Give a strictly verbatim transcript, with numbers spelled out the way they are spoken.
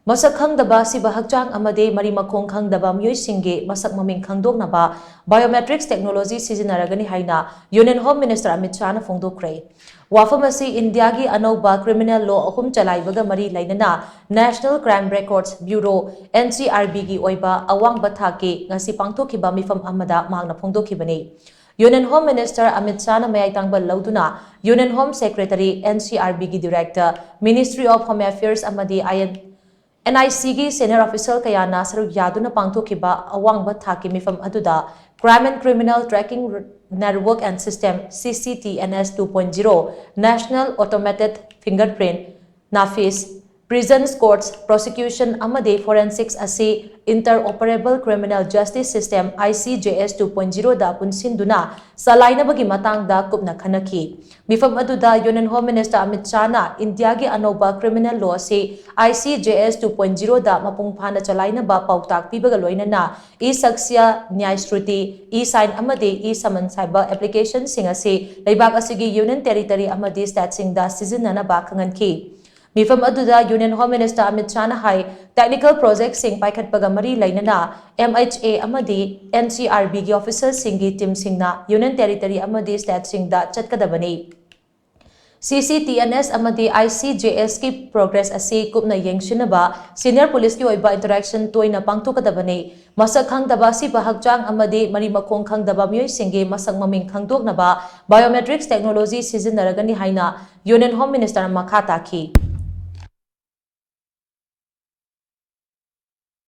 ꯃꯁꯛ ꯈꯪꯗꯕ ꯑꯁꯤꯕ ꯍꯛꯆꯥꯡ ꯑꯃꯗꯤ ꯃꯔꯤ ꯃꯈꯣꯡ ꯈꯪꯗꯕ ꯃꯤꯑꯣꯏꯁꯤꯡꯒꯤ ꯃꯁꯛ ꯃꯃꯤꯡ ꯈꯪꯗꯣꯛꯅꯕ biometrics technology ꯁꯤꯖꯤꯟꯅꯔꯒꯅꯤ ꯍꯥꯏꯅ Union Home Minister ꯑꯃꯤꯠ ꯁꯥꯍꯅ ꯐꯣꯡꯗꯣꯛꯈ꯭ꯔꯦ꯫ ꯋꯥꯐꯝ ꯑꯁꯤ ꯏꯟꯗꯤꯌꯥꯒꯤ ꯑꯅꯧꯕ criminal law ꯑꯍꯨꯝ ꯆꯂꯥꯏꯕꯒ ꯃꯔꯤ ꯂꯩꯅꯅ National Crime Records Bureau, NCRB ꯒꯤ ꯑꯣꯏꯕ ꯑꯋꯥꯡꯕ ꯊꯥꯛꯀꯤ ꯉꯁꯤ ꯄꯥꯡꯊꯣꯛꯈꯤꯕ ꯃꯤꯐꯝ ꯑꯃꯗ ꯃꯍꯥꯛꯅ ꯐꯣꯡꯗꯣꯛꯈꯤꯕꯅꯤ꯫ Union Home Minister ꯑꯃꯤꯠ ꯁꯥꯍꯅ ꯃꯌꯥꯏ ꯇꯥꯡꯕ ꯂꯧꯗꯨꯅ Union Home Secretary, NCRB ꯒꯤ Director, Ministry of Home Affairs ꯑꯃꯗꯤ IN NIC ꯒꯤ senior official ꯀꯌꯥꯅ ꯁꯔꯨꯛ ꯌꯥꯗꯨꯅ ꯄꯥꯡꯊꯣꯛꯈꯤꯕ ꯑꯋꯥꯡꯕ ꯊꯥꯛꯀꯤ ꯃꯤꯐꯝ ꯑꯗꯨꯗ Crime and Criminal Tracking Network and System, CCTNS two point zero, National Automated Fingerprint, NAFIS, Prisons, Courts, Prosecution ꯑꯃꯗꯤ Forensics ꯑꯁꯤ Interoperable Criminal Justice System, ICJS two point zero ꯗ ꯄꯨꯟꯁꯤꯟꯗꯨꯅ ꯆꯂꯥꯏꯅꯕꯒꯤ ꯃꯇꯥꯡꯗ ꯀꯨꯞꯅ ꯈꯟꯅꯈꯤ꯫ ꯃꯤꯐꯝ ꯑꯗꯨꯗ Union Home Minister ꯑꯃꯤꯠ ꯁꯥꯍꯅ ꯏꯟꯗꯤꯌꯥꯒꯤ ꯑꯅꯧꯕ criminal law ꯑꯁꯤ ICJS two point zero ꯗ ꯃꯄꯨꯡ ꯐꯥꯅ ꯆꯂꯥꯏꯅꯕ ꯄꯥꯎꯇꯥꯛ ꯄꯤꯕꯒ ꯂꯣꯏꯅꯅ e-sakshya, nyayashruti, e-sign ꯑꯃꯗꯤ e-summons ꯍꯥꯏꯕ application ꯁꯤꯡ ꯑꯁꯤ ꯂꯩꯕꯥꯛ ꯑꯁꯤꯒꯤ Union Territory ꯑꯃꯗꯤ state ꯁꯤꯡꯗ ꯁꯤꯖꯤꯟꯅꯅꯕ ꯈꯪꯍꯟꯈꯤ꯫ ꯃꯤꯐꯝ ꯑꯗꯨꯗ Union Home Minister ꯑꯃꯤꯠ ꯁꯥꯍꯅ ꯍꯥꯏ, technical project ꯁꯤꯡ ꯄꯥꯏꯈꯠꯄꯒ ꯃꯔꯤ ꯂꯩꯅꯅ MHA ꯑꯃꯗꯤ NCRB ꯒꯤ officer ꯁꯤꯡꯒꯤ team ꯁꯤꯡꯅ Union Territory ꯑꯃꯗꯤ state ꯁꯤꯡꯗ ꯆꯠꯀꯗꯕꯅꯤ꯫ CCTNS ꯑꯃꯗꯤ ICJS ꯀꯤ progress ꯑꯁꯤ ꯀꯨꯞꯅ ꯌꯦꯡꯁꯤꯟꯅꯕ senior police ꯀꯤ ꯑꯣꯏꯕ interaction ꯇꯣꯏꯅ ꯄꯥꯡꯊꯣꯛꯀꯗꯕꯅꯤ꯫ ꯃꯁꯛ ꯈꯪꯗꯕ ꯑꯁꯤꯕ ꯍꯛꯆꯥꯡ ꯑꯃꯗꯤ ꯃꯔꯤ ꯃꯈꯣꯡ ꯈꯪꯗꯕ ꯃꯤꯑꯣꯏꯁꯤꯡꯒꯤ ꯃꯁꯛ ꯃꯃꯤꯡ ꯈꯪꯗꯣꯛꯅꯕ biometrics technology ꯁꯤꯖꯤꯟꯅꯔꯒꯅꯤ ꯍꯥꯏꯅ Union Home Minister ꯅ ꯃꯈꯥ ꯇꯥꯈꯤ꯫